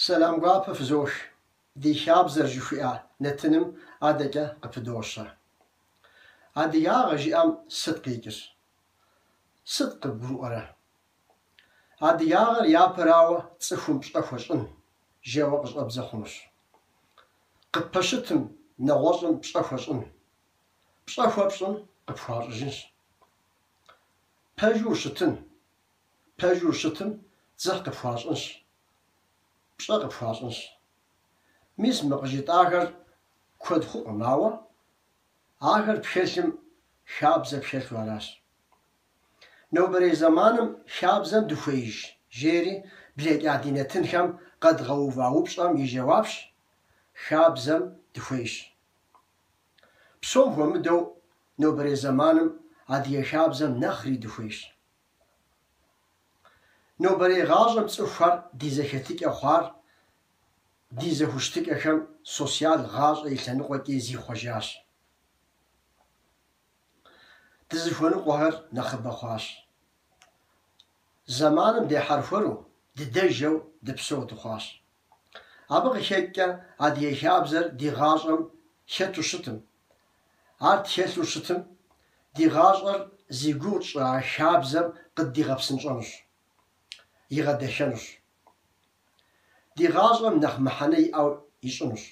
Сэлам гуапэ фызох, ди хабзэр жыхуиӏэ нэтыным адэкӏэ къыпыдощэ. Адыгагъэ жиӏэм сыт къикӏыр? Сыт къыбгурыӏуэрэ? Адыгагъэр япэрауэ цӏыхум пщӏэ хуэщӏын, жэуэ къыщӏэбдзэ хъунущ. Къыппэщытым нэгъуэщӏым пщӏэ хуэщӏын. Пщӏэ хуэпщӏым къыпхуащӏыжынщ. Пэжу ущытын. Пэжу ущытым дзыхь къыпхуащӏынщ, пщӏэ къыпхуащӏынщ. Мис мы къыжытӏахэр куэд хъукъым, ауэ ахэр пхэлъым хабзэ пхэлъу аращ. Нобэрей зэманым хабзэм дыхуеиж, жери блэкӏа ди нэтынхэм къэдгъэува упщӏэм и жэуапщ, хабзэм дыхуейщ. Псом хуэмыдэу нобэрей зэманым адыгэ хабзэм нэхъри дыхуейщ. Нобэрей гъащӏэм цӏыхухэр ди зэхэтыкӏэ хъуар ди зэхущытыкӏэхэм социал гъащӏэ и лъэныкъуэкӏи зихъуэжащ. Дызыхуэныкъуэхэр нэхъыбэ хъуащ. Зэманым дехьэрхуэру, дыдэжэу дыпсэу дыхъуащ. Абы къыхэкӏкӏэ адыгэ хабзэр ди гъащӏэм хэту щытым, ар тхэлъу щытым, ди гъащӏэр зи гугъу тщӏы а хабзэм къыддигъэпсынщӏэнущ, игъэдэхэнущ. Ди гъащӏэм нэхъ мыхьэнэ иӏэу ищӏынущ.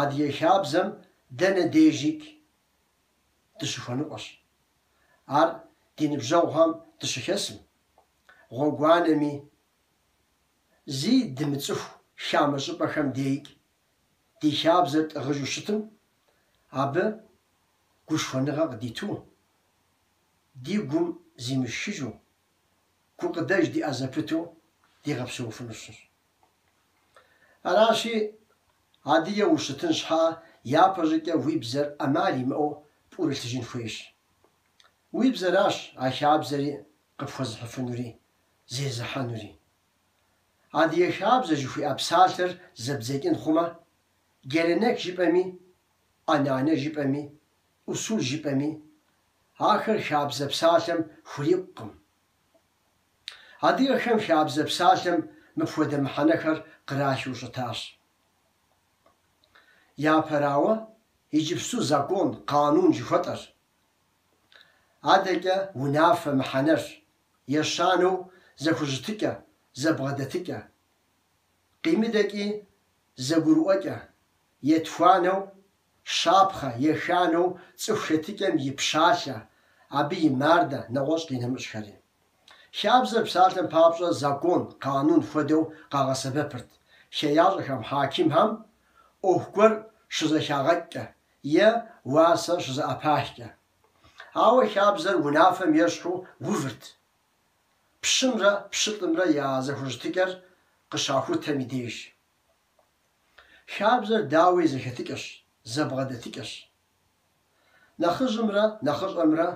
Адыгэ хабзэм дэнэ дежикӏ дыщыхуэныкъуэщ. Ар ди ныбжьэгъухэм дыщыхэсым, гъуэгуанэми, зи дымыцӏыху хамэ щӏыпӏэхэм дейкӏ ди хабзэр тӏыгъыжу щытым, абы гушхуэныгъэ къыдиту, ди гум зимышхыжу, гукъыдэж диӏэ зэпыту дигъэпсэуфынущ. Аращи, адыгэу ущытын щхьа япэщӏыкӏэ уи бзэр ӏэмал имыӏэу пӏурылъыжын хуейщ. Уи бзэращ а хабзэри къыпхуэзыхьыфынури, зезыхьэнури. Адыгэ хабзэ жыхуиӏэ псалъэр зэбдзэкӏын хъумэ, геленек жыпӏэми, ӏэнанэ жыпӏэми, ӏусул жыпӏэми, ахэр хабзэ псалъэм хурикъукъым. Адыгэхэм хабзэ псалъэм мыпхуэдэ мыхьэнэхэр кърахыу щытащ. Япэрауэ, иджыпсту закон, къанун жыхуэтӏэр. Адэкӏэ унафэ мыхьэнэр, ещанэу зэхущытыкӏэ, зэбгъэдэтыкӏэ. Къимыдэкӏи зэгурыӏуэкӏэ, етхуанэу щапхъэ, еханэу цӏыху хэтыкӏэм и пщалъэ, абы и мардэ, нэгъуэщӏ къинэмыщӏхэри. Хабзэр псалъэм папщӏэ закон, къанун хуэдэу къагъэсэбэпырт хеящӏэхэм, хьакимхэм ӏуэху гуэр щызэхагъэкӏкӏэ е уасэ щызэӏэпахкӏэ. Ауэ хабзэр унафэм ещхьу увырт. Пщымрэ пщылӏымрэ я зэхущытыкӏэр къыщахутэм и деж. Хабзэр дауи зэхэтыкӏэщ, зэбгъэдэтыкӏэщ. Нэхъыжьымрэ нэхъыщӏэмрэ,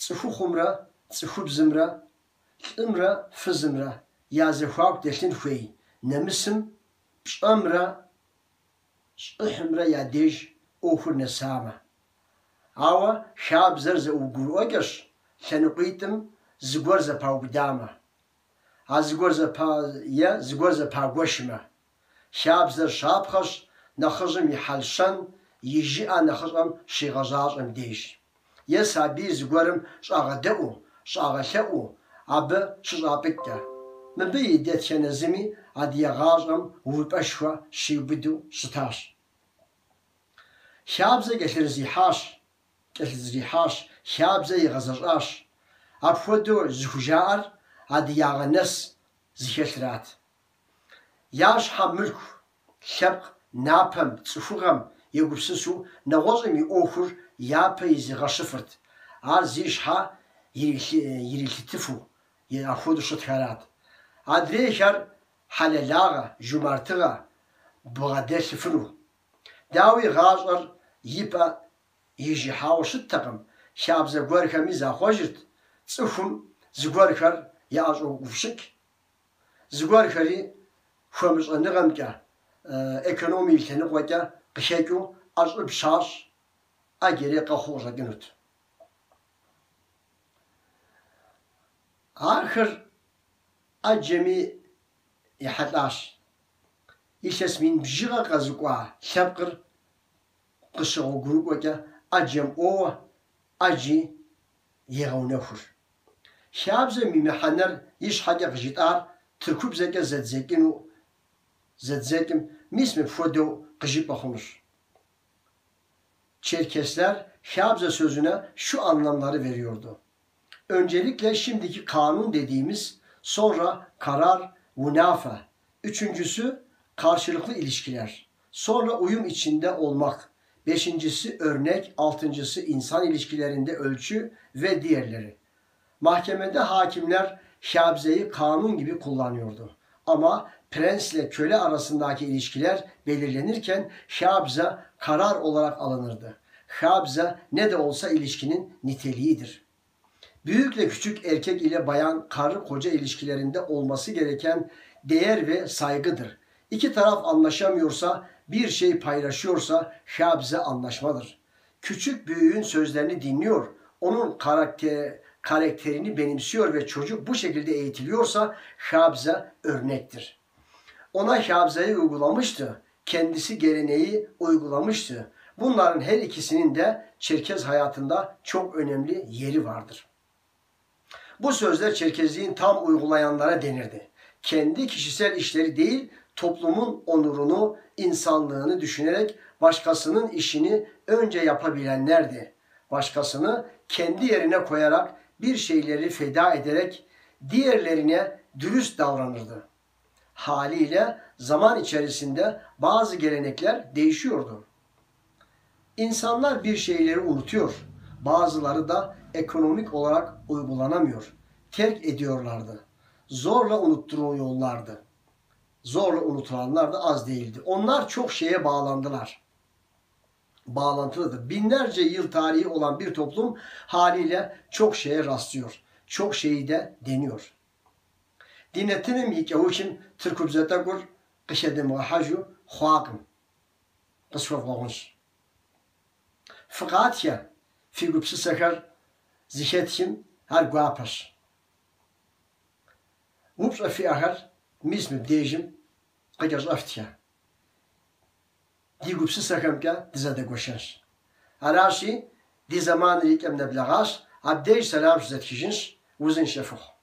цӏыхухъумрэ цӏыхубзымрэ, лӏымрэ фызымрэ я зэхуаку дэлъын хуей нэмысым, пщӏэмрэ щӏыхьымрэ я деж ӏуэхур нэсамэ. Ауэ хабзэр зэгурыӏуэкӏэщ лъэныкъуитӏым зыгуэр зэпаубыдамэ, а зыгуэр зэпа е зыгуэр зэпагуэшмэ. Хабзэр щапхъэщ нэхъыжьым и хьэл-щэн, и жыӏэ нэхъыщӏэм щигъэзащӏэм деж. Е сабийр зыгуэрым щӏагъэдэӏуу, щӏагъэлъэӏуу, абы щыщӏапӏыкӏкӏэ. Мыбы и дэтхэнэ зыми адыгэ гъащӏэм увыпӏэшхуэ щиубыду щытащ. Хабзэ кӏэлъызэрихьащ, кӏэлъызэрихьащ, хабзэ игъэзэщӏащ. Апхуэдэу зыхужаӏэр адыгагъэ нэс зыхэлърат. Я щхьэ мылъку, лъэпкъ напэм, цӏыхугъэм егупсысу нэгъуэщӏым и ӏуэхур япэ изыгъэщыфырт, ар зи щхьэ ирилъытыфу апхуэдэу щытхэрат. Адрейхэр хьэлэлагъэ, жумартыгъэ бгъэдэлъыфыну. Дауи, гъащӏэр и пӏэ ижыхьауэ щыттэкъым, хабзэ гуэрхэми захъуэжырт, цӏыхум зыгуэрхэр яӏэщӏоуфщыкӏ, Зыгуэрхэри хуэмыщӏэныгъэмкӏэ, экономие и лъэныкъуэкӏэ къыхэкӏыу ӏэщӏыб щащӏ ӏэджэри къэхъуу къыщӏэкӏынут. Ахэр ӏэджэми ехьэлӏащ. Илъэс мин бжыгъэ къэзыкӏуа лъэпкъыр къыщыгъуэгурыкӏуэкӏэ ӏэджэм ӏуоуэ, ӏэджи егъэунэхур. Хабзэм и мыхьэнэр ищхьэкӏэ къыжытӏар тыркубзэкӏэ зэдзэкӏыну зэдзэкӏым мис мыпхуэдэу къыжыпӏэ хъунущ. Çerkesler Khabze sözüne şu anlamları veriyordu. Öncelikle şimdiki kanun dediğimiz, sonra karar, vünafe. Üçüncüsü karşılıklı ilişkiler. Sonra uyum içinde olmak. Beşincisi örnek, altıncısı insan ilişkilerinde ölçü ve diğerleri. Mahkemede hakimler Khabze'yi kanun gibi kullanıyordu. Ama prensle köle arasındaki ilişkiler belirlenirken Khabze karar olarak alınırdı. Khabze ne de olsa ilişkinin niteliğidir. Büyükle küçük erkek ile bayan karı koca ilişkilerinde olması gereken değer ve saygıdır. İki taraf anlaşamıyorsa, bir şey paylaşıyorsa Khabze anlaşmadır. Küçük büyüğün sözlerini dinliyor, onun karakterini benimsiyor ve çocuk bu şekilde eğitiliyorsa Khabze örnektir. Ona Khabze'yi uygulamıştı, kendisi geleneği uygulamıştı. Bunların her ikisinin de Çerkez hayatında çok önemli yeri vardır. Bu sözler Çerkezliğin tam uygulayanlara denirdi. Kendi kişisel işleri değil, toplumun onurunu, insanlığını düşünerek başkasının işini önce yapabilenlerdi. Başkasını kendi yerine koyarak bir şeyleri feda ederek diğerlerine dürüst davranırdı. Haliyle zaman içerisinde bazı gelenekler değişiyordu. İnsanlar bir şeyleri unutuyor. Bazıları da ekonomik olarak uygulanamıyor. Terk ediyorlardı. Zorla unutturuyorlardı. Zorla unutulanlar da az değildi. Onlar çok şeye bağlandılar. Bağlantılıdır. Binlerce yıl tarihi olan bir toplum haliyle çok şeye rastlıyor. Çok şeyi de deniyor. Ди нэтыным и кӏэухым тыркубзэ тӏэкӏур къыхэдымыгъэхьэжу хъуакъым. Къысхуэвгъэгъунщ. Фыкъатхэ, фи гупсысэхэр зыхэтхым ар гуапэщ. Упщӏэ фиӏэхэр мис мыбдежым къыкӏэщӏэфтхэ. Ди гупсысэхэмкӏэ дызэдэгуэшэнщ. Аращи, ди зэманыр и кӏэм нэблэгъащ, абдеж сэлам щызэтхыжынщ, узыншэ фыхъу.